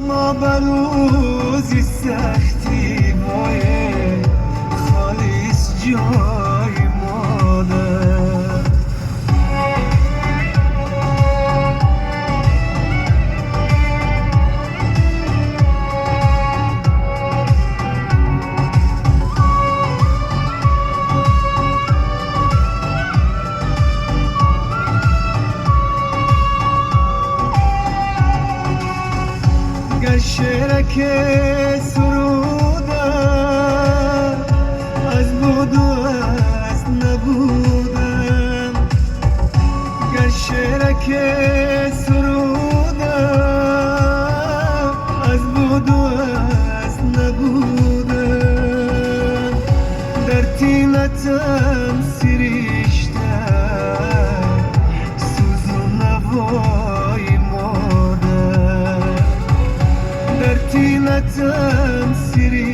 Ма ба рӯзи сахтӣ вое холис ҷои модар. Гар шераке сурудам аз буду аз набудам, гар шераке сурудам аз буду аз набудам, дар тинатам сиришта сӯзу навои модар, дар тинатам сиришта.